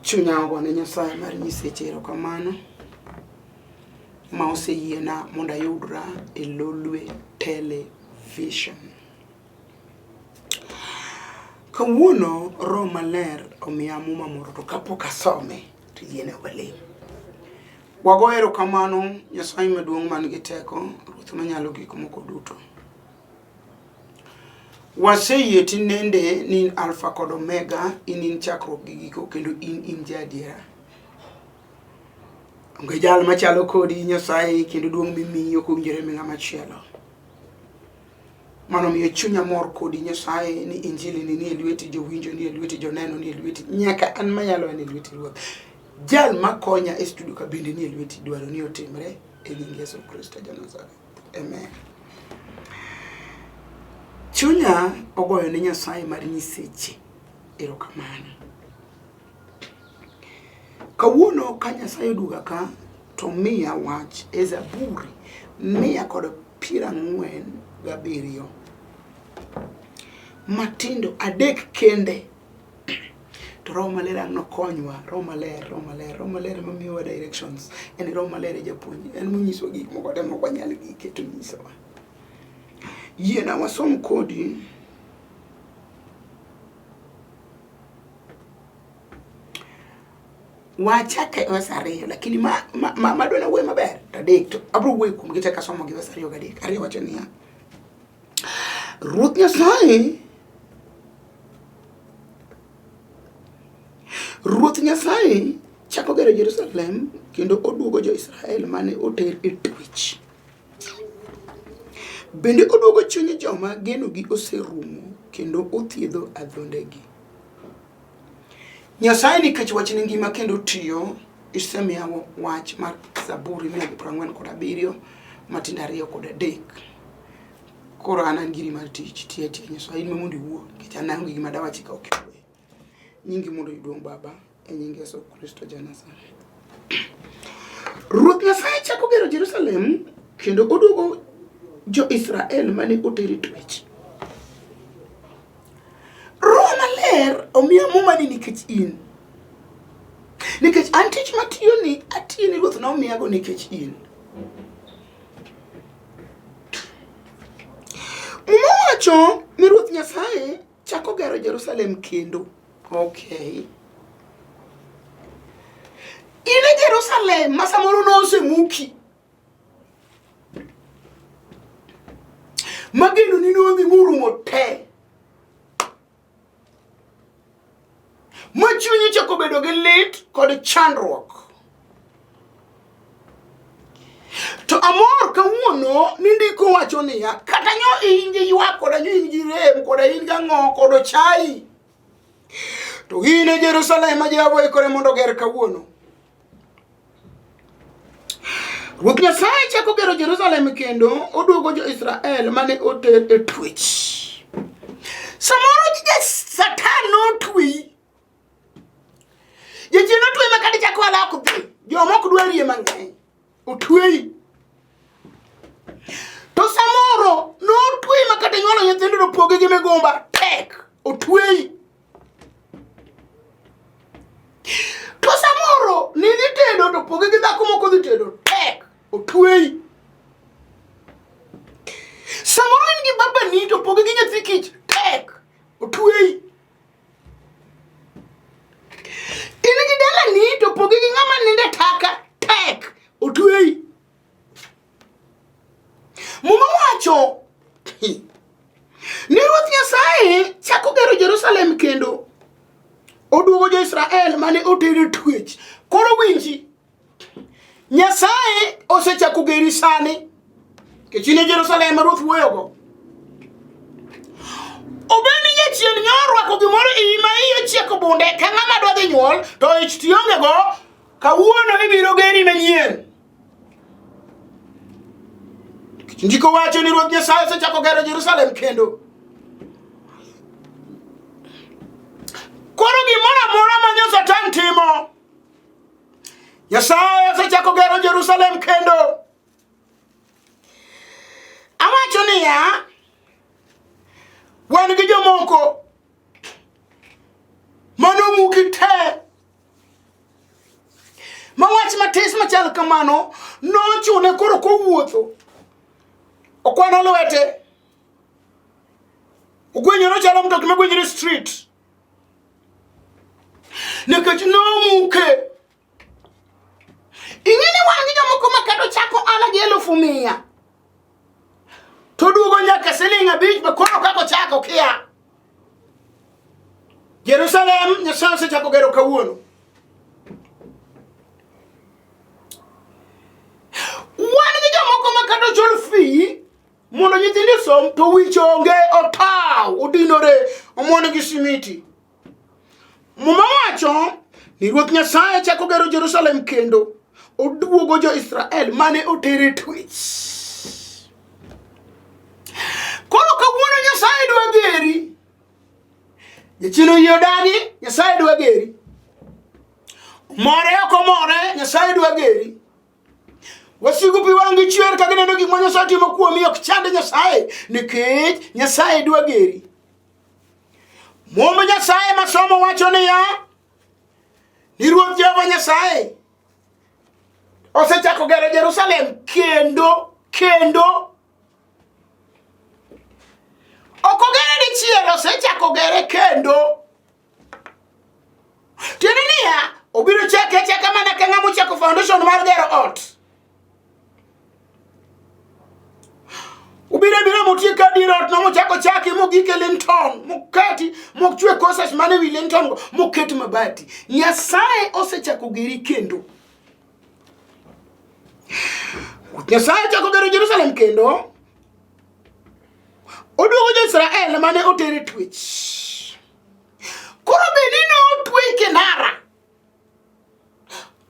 Chunya ogone Nyasaye mar nyiseche erokamano ma oseyiena mondo ayudra e Lolwe Television. Kawuono Roho Maler omiya muma moro to kapok asome to yiene walem. Wago erokamano Nyasaye maduong' man gi teko, Ruoth manyalo gik moko duto. Waseyie tinende ni in Alfa kod Omega, in in chakruok gi giko kendo in in jaadiera. Onge jal machalo kodi Nyasaye kendo duong' mimiyi ok owinjore mi ng'ama chielo. Mano miyo chunya mor kodi Nyasaye ni injili ni nie lweti, jowinjo ni e lweti, joneno ni e lweti, nyaka an manyalo an e lweti Ruoth. Jal makonya e studio ka bende ni e lweti, dwaro ni otimre e nying Yesu Kristo ja Nazareth. Amen. Chunya ogoyo ne Nyasaye mar nyiseche erokamano. Kawuono ka Nyasaye oduoga ka to miya wach e Zaburi 147 matindo adek kende to Roho Maler ang' nokonywa. Roho Maler, Roho Maler, Roho Maler ema miyowa directions. En Roho Maler e japuonj, en monyisowa gik moko te mok wanyal gike to onyisowa. Yiena wasom kodi wachak e wes ariyo lakini ma ma ma madwa nawuoye maber to adek to abiro wuoyo kuomgi te kasomo gi wes ariyo gadek. Ariyo wacho niya, Ruoth Nyasaye Ruoth Nyasaye chako gero Jerusalem kendo oduogo jo-Israel mane oter e twech. Bende oduogo chuny joma genogi oserumo kendo othiedho adhondegi. Nyasaye nikech wachne ngima kendo tiyo, isemiya wach mar Zaburi 147 matindo ariyo kod adek. Koro an an giri mar tich, tiyo atiya Nyasaye in ma mondo iwuo nikech an aonge gima dawachi ka ok iwuoyo. Nyingi mondo oduong' Baba e nying Yesu Kristo ja Nazareth. Ruoth Nyasaye chako gero Jerusalem kendo oduogo jo-Israel mane oter e twech. Roho Maler omiya mumani nikech in. Nikech an tich matiyo ni atiyo ni Ruoth nomiyago nikech in. Muma wacho ni Ruoth Nyasaye chako gero Jerusalem kendo. Okay. In e Jerusalem ma samoro nosemuki. Mageno ni nodhi morumo te. Ma chunyi chako bedo gi lit kod chandruok. To amor kawuono ni ndiko wacho niya, kata nyo in gi ywak koda nyo in gi rem koda in gang'o kod ochayi. To in e Jerusalem ma Jehova oikore mondo oger kawuono. Ruoth Nyasaye chako gero Jerusalem kendo oduogo jo-Israel mane oter e twech. Samoro Satan notweyi. Jachien notweyi ma kata chako ala ok dhi. Joma ok dwar yie mang'eny otweyi. To samoro notweyi ma kata nyuolo nyithindo to pogi gi migumba tek otweyi. To samoro nidhi tedo to pogi gi dhako moko dhi tedo tek otweyi. Samoro in gi babani to pogi gi nyathi kich tek otweyi. In gi dalani to pogi gi ng'ama nindo e taka tek otweyi. Muma wacho ni Ruoth Nyasaye chako gero Jerusalem kendo oduogo jo-Israel mane oter e twech. Koro winji, Nyasaye osechako geri sani nikech in e Jerusalem ma Ruoth wuoyogo. Obed ni jachien nyo orwako gimoro iyi ma iyi ochieko bunde ka ng'ama dwa dhi nyuol to ich tionge go, kawuono ibiro geri manyien. Ndiko wacho ni Ruoth Nyasaye osechako gero Jerusalem kendo. Koro gimoro amora ma nyo Satan timo, Nyasaye osechako gero Jerusalem kendo. Awacho niya, wan gi jomoko manomuki te. kamano nochune koro kowuotho okwano lwete ogwenyore chalo mtokni magwenyore street nikech nomuke. Ing'e ni wan gi jomoko ma kata ochako ohala gi 100,000 to duogo nyaka siling 5 be koro kaka ochako kia. Jerusalem Nyasaye osechako gero kawuono. Wan gi jomoko ma kata ochul fee mondo nyithindo osom to wich onge, otaw, odinore, omwon gi simiti. Muma wacho ni Ruoth Nyasaye chako gero Jerusalem kendo oduogo jo-Israel mane oter e twech. Koro kawuono Nyasaye dwa geri. Jachien oyie odagi, Nyasaye dwa geri. More ok omore, Nyasaye dwa geri. Wasigu pi wang'gi chwer ka gineno gik ma Nyasaye timo kuomi, ok chand Nyasaye nikech Nyasaye dwa geri. Mumb Nyasaye masomo wacho niya, ni Ruoth Jehova Nyasaye osechako gero Jerusalem kendo kendo ok ogere dichiel, osechako gere kendo. Tiende niya, obiro chake achaka mana ka ng'ama ochako foundation mar gero ot. Obiro abira motiek ka dier ot no mochako chake mogik e linton, moketi, mochwe courses mane wi linton go, moket mabati. Nyasaye osechako geri kendo. Nyasaye ochako gero Jerusalem kendo. Oduogo jo-Israel mane oter e twech. Koro bed ni notwe kinara,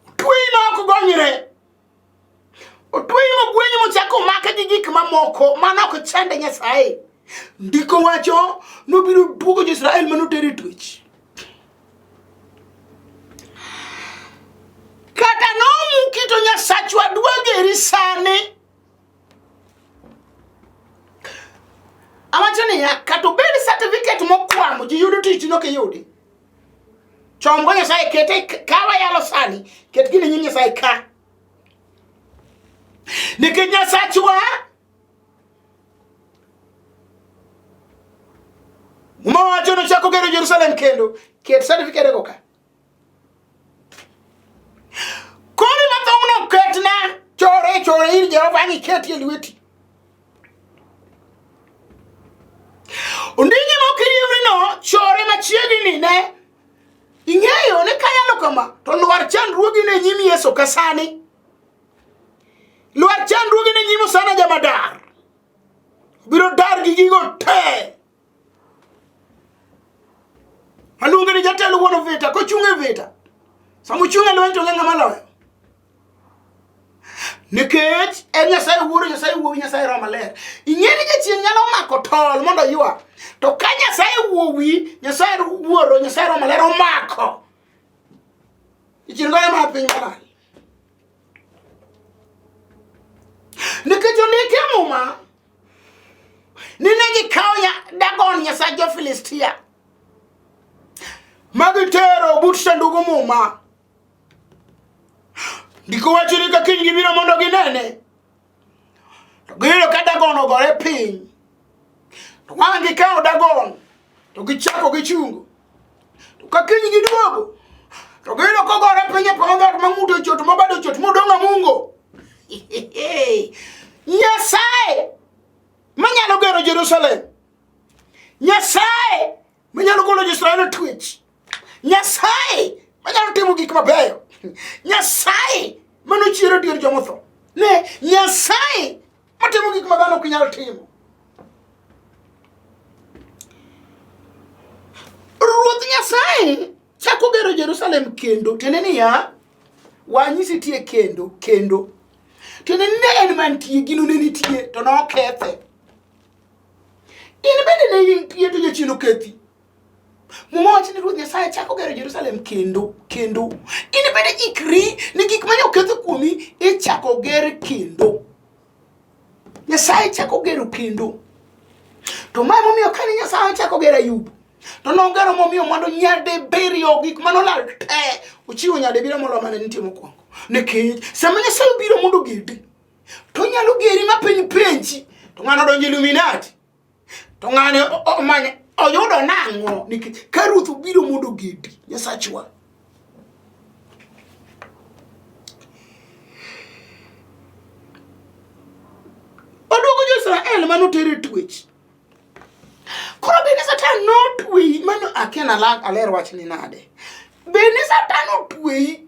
otwe ma ok gonyre, otwe mogweny mochako omake gi gik mamoko mano ok chande Nyasaye. Ndiko wacho nobiro duogo jo-Israel mane oter e twech. Kata nomuki to Nyasachwa dwa geri sani. Awacho niya, kata obed certificate mokwamo, ji yudo tich to ok iyudi. Chomgo Nyasaye kete ka wayalo sani, ket gini nyim Nyasaye ka. Nikech Nyasachwa Muma wacho nochako gero Jerusalem kendo, ket certificate go ka. Kori mathong'no ketna chore chore ir Jehova ang' iketi e lweti. Ondinyi mok iriewrino chore machiegni ne ing'eyo ni kayalo kama to lwar chandruogi ne nyim Yesu ka sani. Lwar chandruogi ne nyim Osana Jamadar. Biro dar gi gigo te. Aluonge ni jatelo wuon vita, kochung' e vita. Sama ochung' e lweny to onge ng'ama loyo. Nikech en Nyasaye Wuoro, Nyasaye Wuowi, Nyasaye Roho Maler. Ing'e ni jachien nyalo mako tol mondo oywa. To ka Nyasaye Wuowi, Nyasaye Wuoro, Nyasaye Roho Maler omako, jachien goyo mana piny malal. Nikech ondiki e Muma ni ne gikawo Dagon nyasach jo-Filistia ma gitero but sandugu muma. Ndiko wacho ni ka kiny gibiro mondo ginene, to giyudo ka Dagon ogore piny. To wang' gikawo Dagon to gichako gichungo. To ka kiny giduogo to giyudo kogore piny e paw dhoot ma ng'ute ochot ma bade ochot modong' amungo. Nyasaye manyalo gero Jerusalem, Nyasaye manyalo golo jo-Israel e twech, Nyasaye manyalo timo gik mabeyo, Nyasaye manochiero dier jomotho, ne Nyasaye matimo gik ma dhano ok nyal timo. Ruoth Nyasaye chako gero Jerusalem kendo, tiende niya, wanyisi tie kendo kendo tiende ni ne en mantie gino ne nitie to nokethe in bende ne intie to jachien okethi muma wacho ni ruoth nyasaye chako gero jerusalem kendo kendo in bende ikri ni gik mane oketho kuomi ichako ger kendo Nyasaye chako gero kendo. To ma emomiyo kane Nyasaye ochako gero Ayub, to nogero momiyo mondo nyadibiriyo gik mane olal te, ochiwo nyadibiriyo moloyo mane nitie mokwongo. Nikech sama Nyasaye obiro mondo ogedi, to onyalo geri ma piny penji, to ng'ano donjo Illuminati, to ng'ane omanye oyudo nang'o? Nikech ka Ruoth obiro mondo ogedi, Nyasachwa oduogo jo-Israel mane oter e twech. Koro bende Satan notweyi mano akia na aler wachni nade. Bende Satan otweyi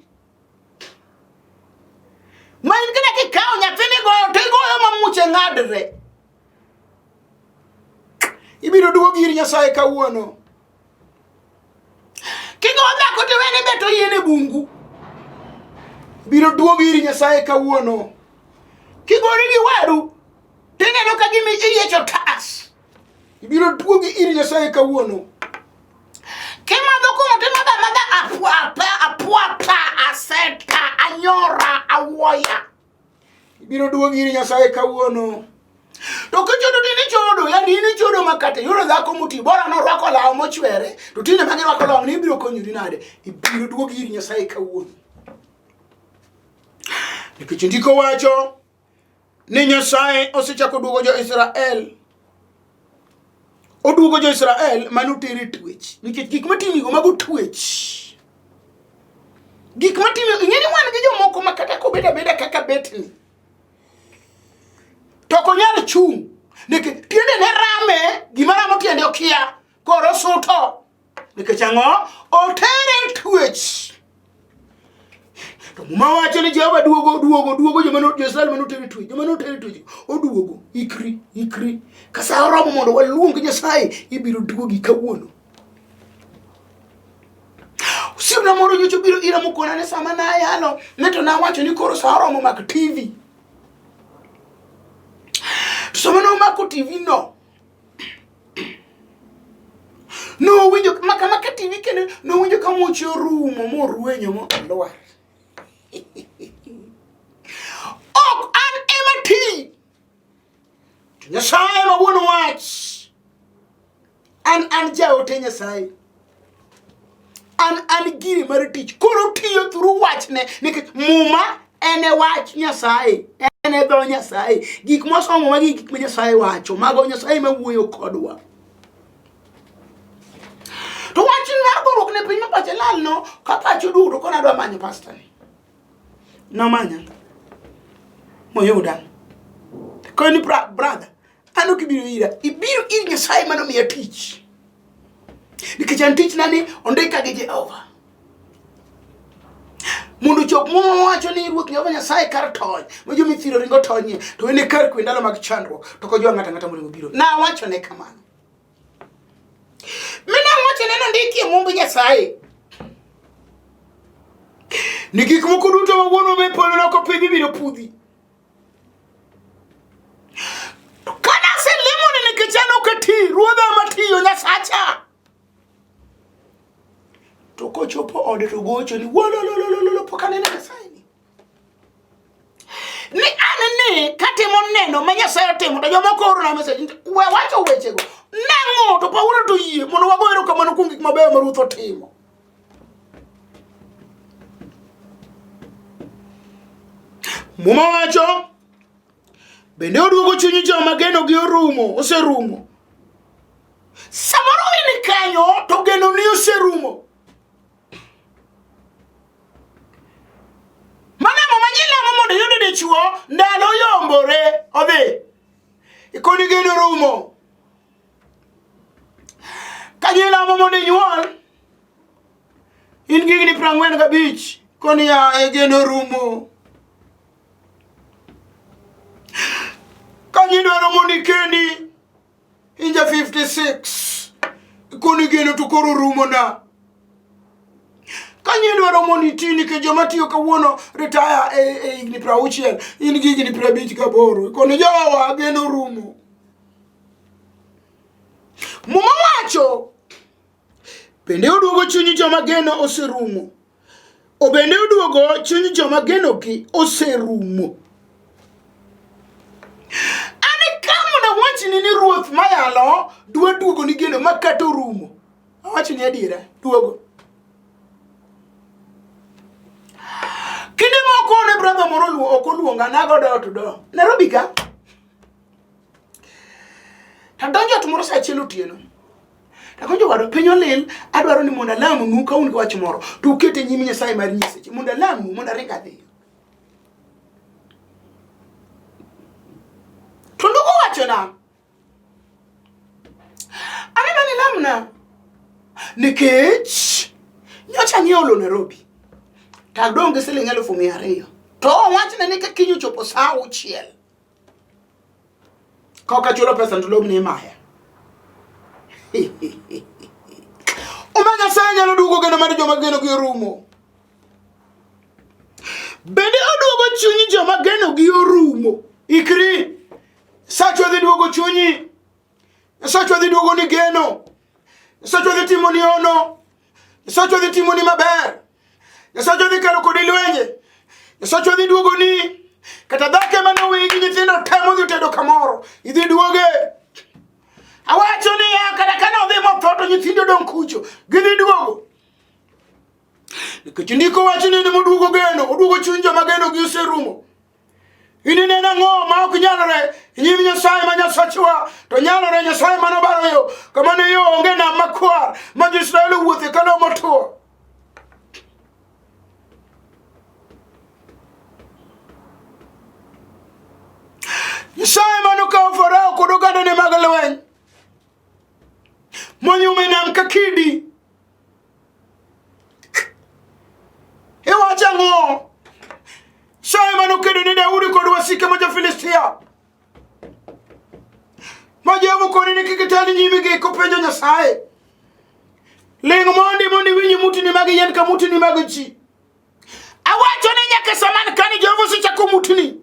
ma in kata kikawo nyathini goyo to igoyo ma muche ng'adre. Ibiro duogi ir Nyasaye kawuono. Kigo dhako to iwene beto yien e bungu. Biro duogi ir Nyasaye kawuono. Kigori gi wadu tineno ka gima iyiecho tas. Ibiro duogi ir Nyasaye kawuono. Kimadho kong'o timadho amadha apwapa apwapa aseta anyora awuoya. Ibiro duogi ir Nyasaye kawuono. To kichodo to inichodo, yani inichodo makate yudo dhako moti bora norwako law mochwere to tinde ma girwako law ni ibiro konyori nade? Ibiro duogi ir Nyasaye kawuono. Nikech ndiko wacho ni Nyasaye osechako duogo jo-Israel. Oduogo jo-Israel mane oter e twech. Nikech gik matimigo mago twech. Gik matimi ing'e ni wan gi jomoko ma kata kobet abeda kaka betni to ok onyal chung' nikech tiende ne rame gima ramo tiende okia koro osuto Nikech ang'o? Otere e twech. To Muma wacho ni Jehova duogo duogo duogo joma no Jo-Israel mane oter e twech, joma noter e twech oduogo. Ikri, ikri. Ka sa oromo mondo waluong Nyasaye, ibiro duogi kawuono. Osiepna moro nyocha obiro ira mokona ni sama nayalo ne to nawacho ni koro sa oromo mak TV. To sama nomako TV no, Nowinjo maka maka TV kendo nowinjo ka muche orumo morwenyo mo olwar. Ok an ema ti. To Nyasaye ma wuon wach. An an jaote Nyasaye. An an gire mar tich. Koro tiyo through wachne nikech Muma en e wach Nyasaye. En e dho Nyasaye. Gik mwasomo magi gik ma Nyasaye wacho. Mago Nyasaye ma wuoyo kodwa. To wach mar goruok ne piny ma pache lal no, ka pache oduogo to koro adwa manyo pastor ni. Nomanya. Moyuda. Koni brother, an ok ibiro ira, ibiro ir Nyasaye mane omiya tich. Nikech an tichna ni ondika gi Jehova. Mondo chop muma wacho ni Ruoth Jehova Nyasaye kar tony, ma joma ithiro ringo tonyie, to en e kar kwe ndalo mag chandruok, to ok ojwang' ng'ato ang'ata moringo biro. Nawachone kamano. Mi nawachone nondiki e mumb Nyasaye. Ni gik moko duto ma wuonwa me polo nokopidhi ibiro pudhi. Kana aselemone nikech an ok ati, ruodha matiyo Nyasacha. To kochopo ode to gocho ni wololololo pok aneno Nyasaye ni. Ni an ni katimo neno ma Nyasaye otimo to jomoko orona message we wacho wechego. Nang'o to Paulo to yie mondo wago erokamano kuom gik mabeyo ma Ruoth otimo. Muma wacho bende oduogo chuny joma genogi orumo, oserumo. Samoro in kanyo to genoni oserumo. Manamo manyilamo mondo iyud dichuo ndalo yombore odhi. Ikoni geno rumo. Ka nyilamo mondo inyuol in gi higni 45 koni ya e geno rumo. Ka nyidwaro mondo ikendi inja 56 koni geno to koro rumona. Ka nyidwaro mondo iti nikech joma tiyo kawuono retire e higni 60 in gi higni 58 koni jowa geno rumo. Muma wacho bende oduogo chuny joma geno oserumo. Obende oduogo chuny joma genogi oserumo. An ka mondo awachni ni ruoth mayalo dwa duogo ni geno ma kata orumo. Awachni adiera, duogo. Kinde moko Nokone brother moro luo ok oluonga nago door to door. Nairobi ka. Tadonjo ot moro saa achiel otieno. Takonjo wado piny olil adwaro ni mondo alamnu ka un gi wach moro to ukete nyim Nyasaye mar nyiseche mondo alamnu mondo aring adhi. To ndugu wachona aneno ni lamna nikech nyocha ang'iewo lo Nairobi to adong' gi siling 200,000 to owachna ni ka kiny ochopo saa 6 ka ok achulo pesa to lobni imaya. Uma Nyasaye nyalo duogo geno mar joma geno gi orumo. Bende oduogo chuny joma geno gi orumo. Ikri. Sachwa dhi duogo chunyi. Sachwa dhi duogo ni geno. Sachwa dhi timo ni ono. Sachwa dhi timo ni maber. Nyasachwa dhi kelo kodi lwenje. Nyasachwa dhi duogo ni kata dhako ema noweyi gi nyithindo temo dhi tedo kamoro. Idhi duoge. Awacho niya kata kane odhi motho to nyithindo odong' kucho. Gidhi duogo. Nikech ndiko wacho ni en moduogo geno, oduogo chuny joma geno gi oserumo. Ininen ang'o ma ok nyalore e nyim Nyasaye ma Nyasachwa, to nyalore Nyasaye ma nobaro yo kama ne yo onge nam makwar ma jo-Israel owuothe ka lowo motwo. Nyasaye ma nokawo Farao kod ogandane mag lweny monyumo e nam ka kidi. Iwacho ang'o? Nyasaye ma nokedo ne Daudi kod wasike ma jo-Filistia. Ma Jehova koni ni kik itel nyimgi kopenjo Nyasaye. Ling' mondi mondo iwinj mutni mag yien ka mutni mag ji. Awacho ni nyaka saman kani Jehova osechako mutni.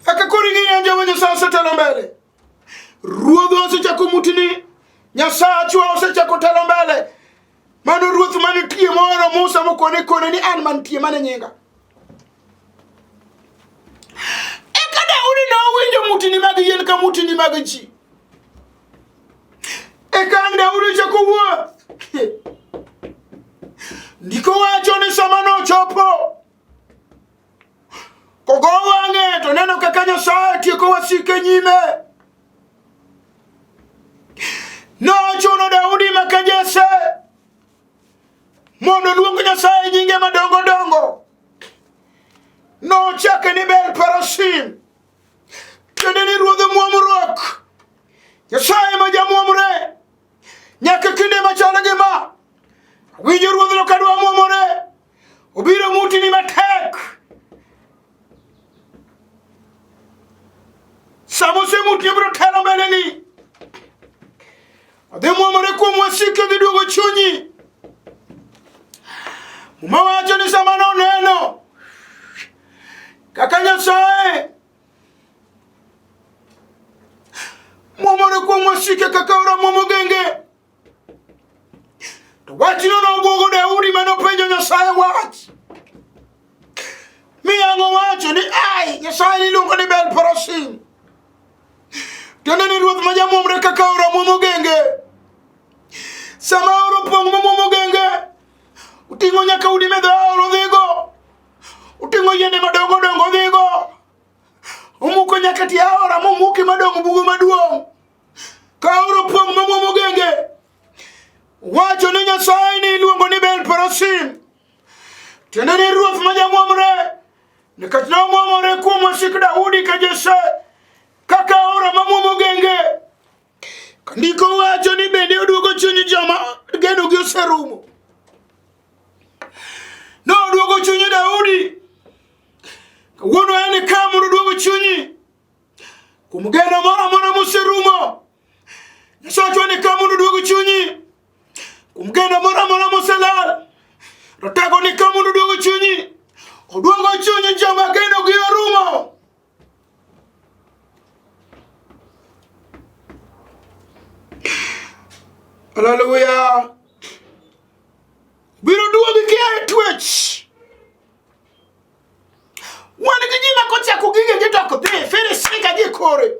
Eka koro ing'eyo Jehova Nyasaye osetelo mbele. Ruodhwa osechako mutni. Nyasachwa osechako telo mbele. Mano ruoth manitie moro Musa mokone kone ni an mantie mane nyinga. Eka Daudi nowinjo mutni mag yien ka mutni mag ji. Eka ang' Daudi ochako wuoth. Ndiko wacho ni sama nochopo kogo wang'e to neno kaka Nyasaye tieko wasike nyime. Nochuno Daudi maka Jesse mondo oluong Nyasaye nyinge madongo dongo. Nochake ni Bel Perazim, tiende ni ruodh muomruok. Nyasaye ma jamuomre nyaka kinde machalo gi ma. Winjo ruodhno kadwa muomore, obiro mutini matek. Sama osemutni obiro telo mbeleni. Odhi muomore kuom wasike odhi duogo chunyi. Muma wacho ni sama noneno kaka Nyasaye muomore kuom wasike kaka ora muomo genge. To wachno nobwogo Daudi mane openjo Nyasaye wach. Mi ang' owacho ni ai Nyasaye niluongo ni Bel Perazim. Tiende ni ruoth ma jamuomre kaka aora muomo genge. Sama aora opong' momuomo genge, oting'o nyaka udi me dho aora odhigo. Oting'o yiende madongo dongo odhigo. Omuko nyaka tie aora momuki madong' bugo maduong'. Ka aora opong' momuomo genge, wacho ni Nyasaye ni iluongo ni Bel Perazim. Tiende ni ruoth ma jamuomre, nikech nomuomore kuom wasik Daudi ka Jesse, kaka aora mamuomo genge. Ndiko wacho ni bende oduogo chuny joma genogi oserumo. Noduogo chuny Daudi. Kawuono en ka mondo oduogo chunyi kuom geno moro amora moserumo. Nyasachwa ni ka mondo oduogo chunyi kuom geno moro amora moselal. Ratego ni ka mondo oduogo chunyi. Oduogo chuny joma genogi orumo. Haleluya. Biro duogi kia e twech. Wan gi ji ma kochako gige gi to ok dhi, firisika gi kore.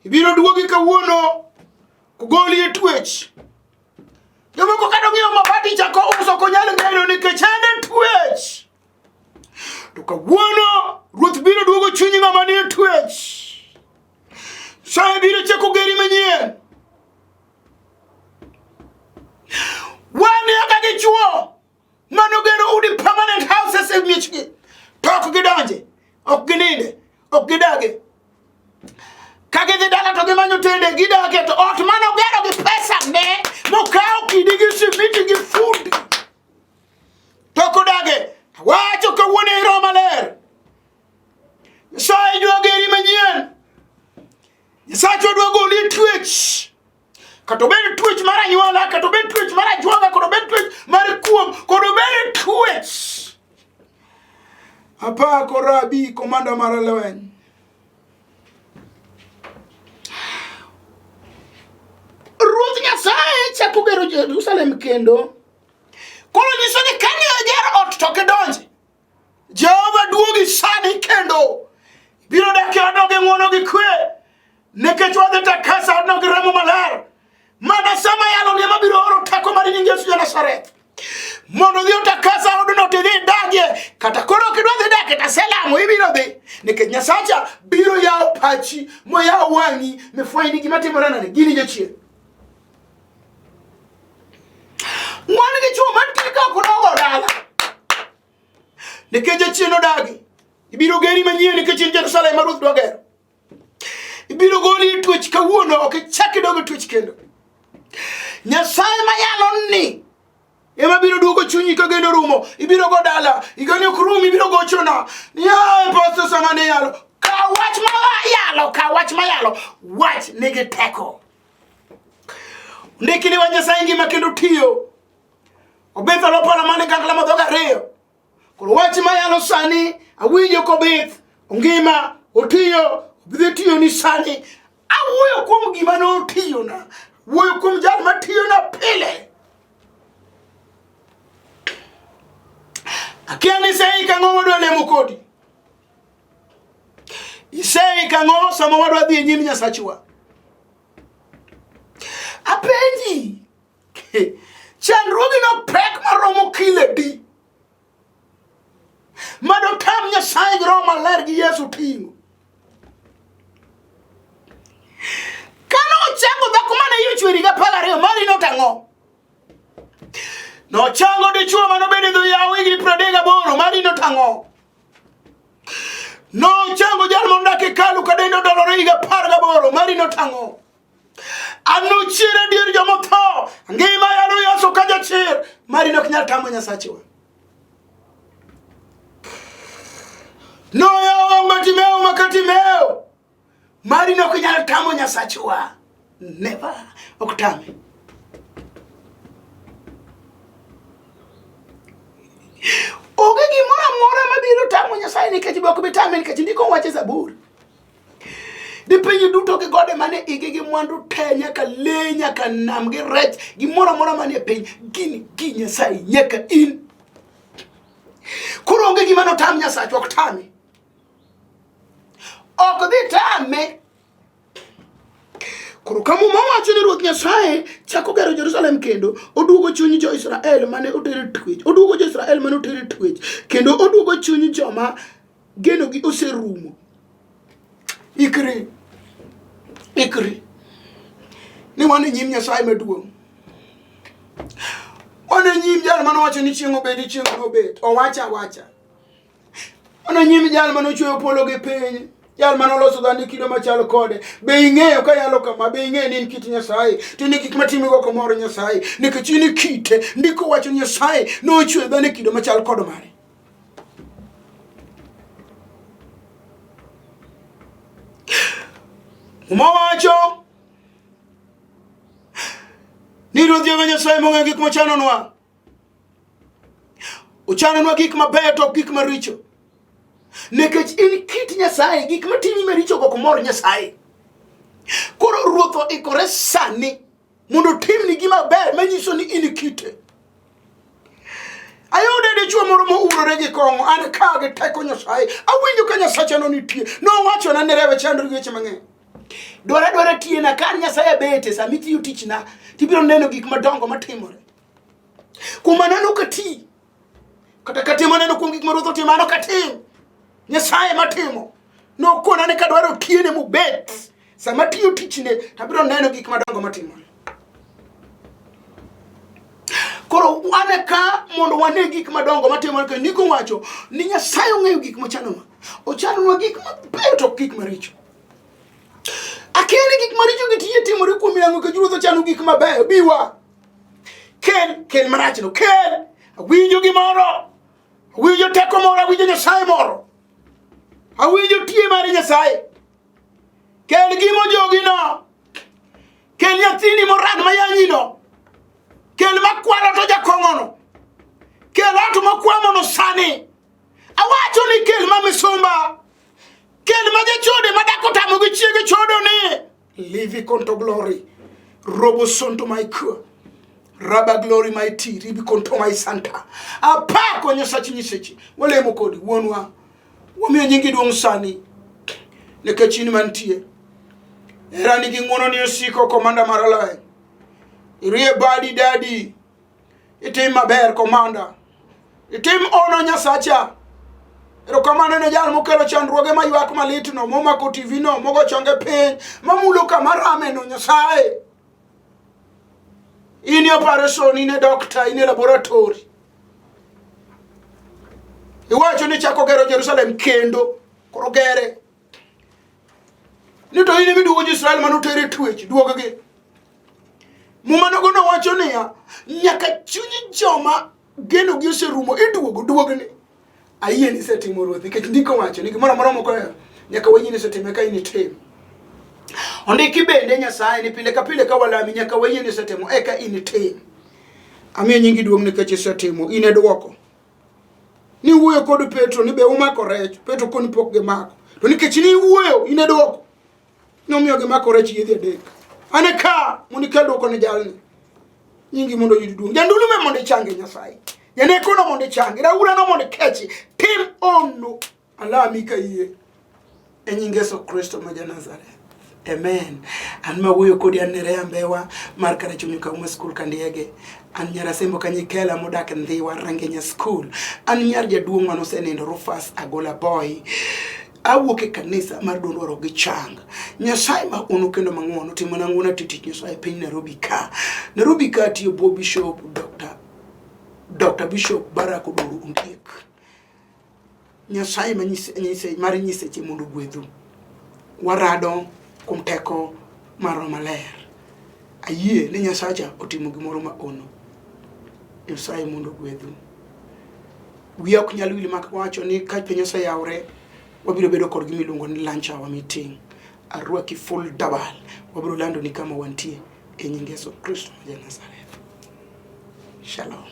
Ibiro duogi kawuono kogoli e twech. Jomoko kata ong'iewo mabati chako uso ok onyal ng'eyo nikech en e twech. twech. To kawuono Ruoth biro duogo chuny ng'ama nie twech. Nyasaye biro chako geri manyien. Wan kaka dichuo manogero udi permanent houses e miechgi to ok gidonje, ok gininde, ok gidage. Ka gidhi dala to gimanyo tende gidake to ot manogero gi pesa ne mokawo kidi gi simiti gi fundi to ok odage. Wacho kawuono e Roho Maler. Nyasaye dwa geri manyien. Nyasaye dwa goli e twech. Kata obed twech mar anyuola, kata obed twech mar ajuoga, kata obed twech mar kuom, kata obed twech. Apako Rabi, komanda mar lweny. Ruoth Nyasaye chako gero Jerusalem kendo. Koro nyiso ni kane ogero ot to gidonje. Jehova duogi sani kendo biro dak e odno gi ng'wono gi kwe nikech wadhi takasa odno gi remo maler mana sama yalo ni ema biro oro teko mar nying Yesu ja Nazareth mondo odhi otakasa odno to idhi idagie kata koro ok idwa dhi dakie to aselamo ibiro dhi nikech Nyasacha biro yawo pachi moyawo wang'i mifweny ni gima timore nade gini jachien Wan gi chwo mantie ka ok onogo dala. Nikech jachien odagi. Ibiro geri manyien nikech in Jerusalem ma Ruoth dwa gero. Ibiro goli e twech kawuono ok ichak idog e twech kendo. Nyasaye mayalo ni ema biro duogo chunyi ka geno rumo. Ibiro go dala. Higani ok rum ibiro gochona. Yaye pastor sama ne yalo. Ka wach ma yalo, ka wach ma yalo, wach nigi teko. Ndiki ni wa Nyasaye ngima kendo tiyo. Obetho lopolo mane gangla madhogo ariyo. Koro wach ma yalo sani awinjo kobith, ongima, otiyo, obidhi tiyo ni sani. Awuoyo kuom gima notiyona. Wuoyo kuom jal matiyona pile. Akia ni iseiko ang'o wadwa lemo kodi. Iseiko ang'o sama wadwa dhi e nyim Nyasachwa. Apenji, chandruogi no pek maromo kilo adi? Mado tam Nyasaye gi Roho Maler gi Yesu ting'o. Kane ochango dhako mane iye ochwer higa 12, mari notang'o? Nochango dichuo mane obedo e dho yawo higni 38, mari notang'o? Nochango jal modak e hekalu ka dende odolore higa 18, mari notang'o? Anochier e dier joma otho, ngima yalo Yesu ka jachir, mari nok nyal tamo Nyasachewa. Noyawo wang' Bartimeo ma Katimeo, mari nok nyal tamo Nyasachwa. Never, ok tame. Onge gimoro amora mabiro tamo Nyasaye nikech be ok bi tame nikech ndiko wacho e Zaburi. Di piny duto gi gode mane igi gi mwandu te nyaka le nyaka nam gi rech gimoro amora manie piny gin gi Nyasaye nyaka in. Koro onge gima notam Nyasachwa ok tame. Ok dhi tame. Koro ka Muma wacho ni Ruoth Nyasaye chako gero Jerusalem kendo, oduogo chuny jo-Israel mane oter e twech, oduogo jo-Israel mane oter e twech, kendo oduogo chuny joma genogi oserumo. Ikri, ikri ni wan e nyim Nyasaye maduong'. Wan e nyim jal mane owacho ni chieng' obedi, chieng' nobet. Owacho awacha. Wan e nyim jal mane ochweyo polo gi piny, jal mane oloso dhano e kido machal kode. Be ing'eyo ka yalo kama? Be ing'eyo ni in kit Nyasaye? To ni gik matimigo ok mor Nyasaye, nikech in e kite. Ndiko wacho ni Nyasaye nochweyo dhano e kido machal kod mare. Muma wacho ni Ruoth Jehova Nyasaye mong'eyo gik mochanonwa. Ochanonwa gik mabeyo to ok gik maricho. Nikech in kit Nyasaye, gik matimi maricho ok mor Nyasaye. Koro Ruoth oikore sani mondo otimni gima ber manyiso ni in kite. Ayudo dichuo moro mourore gi kong'o, an ka gi teko Nyasaye. Awinjo ka Nyasacha no nitie. Nowachona ni rewe chandri gi weche mang'eny. Dwara dwara tiyena ka an Nyasaye abete sama itiyo tichna, tibiro neno gik madongo matimore. Kuom mano ok ati. Kata katimo neno kuom gik ma Ruoth otimo, an ok atim. Nyasaye matimo. Nokona ni kadwaro tiyene mobet. Sama tiyo tichne, to abiro neno gik madongo matimore. Koro wan ka mondo wane gik madongo matimore kendo ndiko wacho ni Nyasaye ong'eyo gik mochanonwa. Ochanonwa gik mabeyo to ok gik maricho. Akia ni gik maricho gi tije timore kuom yango nikech Ruoth ochano gik mabeyo. Biwa. Kel, kel marachno, kel. Awinjo gimoro. Awinjo teko moro, awinjo Nyasaye moro. Awinjo tie mar Nyasaye. Kel gima ojogino. Kel nyathini moran mayanyino. Kel makwalo to jakong'ono. Kel ot mokwamono sani. Awacho ni kel ma misumba. Kel ma jachode ma dak otamo gi chiege chodo ni. Livi konto glory. Robo sonto my cure. Raba glory my tea. Ribi konto my santa. Apako Nyasachi nyiseche. Walemo kodi wuonwa. Wamiyo nyingi duong' sani. Nikech in mantie. Herani gi ng'wono ni osiko komanda mar lweny. Irie badi dadi. Itim maber komanda. Itim ono Nyasacha. Erokamano ne jal mokelo chandruoge maywak malitno, momako TV no, mogo chonge piny, mamulo kama rame no Nyasaye. In e operation, in e doctor, in e laboratory. Iwacho ni chako gero Jerusalem kendo, koro gere. Ni to in ema iduogo jo-Israel mane oter e twech, duog-gi. Muma nogono wacho niya, nyaka chuny joma genogi oserumo iduogo, duogni. Ayie ni isetimo Ruoth, nikech ndiko wacho ni gimoro amora moko nyaka wayie ni isetimo eka in itim. Ondiki bende Nyasaye ni pile ka pile ka walami nyaka wayie ni isetimo eka in itim. Amiyo nyingi duong' nikech isetimo, in e dwoko. Ni wuoyo kod Petro ni be umako rech, Petro koni pok gimako. To nikech ni wuoyo, in e dwoko. Nomiyo gimako rech yiedhi adek. An e ka mondo ikel dwoko ne jalni. Nyingi mondo oyud duong'. Jandulume mondo ichangi Nyasaye. Janekono mondo ichangi. Raurano mondo ikechi. Tim ono. Alami ka yie. E nying Yesu Kristo ma ja-Nazareth. Amen. An mawuoyo kodi an Nerea Mbewa mar Karachuonyo Kauma School Kandiege. An nyar Asembo Kanyikela modak Ndhiwa Rangenya School. An nyar jaduong' mane osenindo Rufus Agola Boy. Awuok e kanisa mar duond waro gi chang. Nyasaye ma ono kendo mang'wono timona ng'wono ati tich Nyasaye e piny Nairobi ka. Nairobi ka atiyo bwo Bishop Dr. Bishop Barack Oduor Ondiek. Nyasaye mar nyiseche mondo ogwedhu. Warado kuom teko mar Roho Maler. Ayie ni Nyasacha otimo gimoro ma ono. Nyasaye mondo ogwedhu. Wiya ok nyal wil mak wacho ni ka piny oseyawre, wabiro bedo kod gima iluongo ni lunch hour meeting. Arwaki full double. Wabiro lando ni kama wantie e nying Yesu Kristo ma ja Nazareth. Shalom.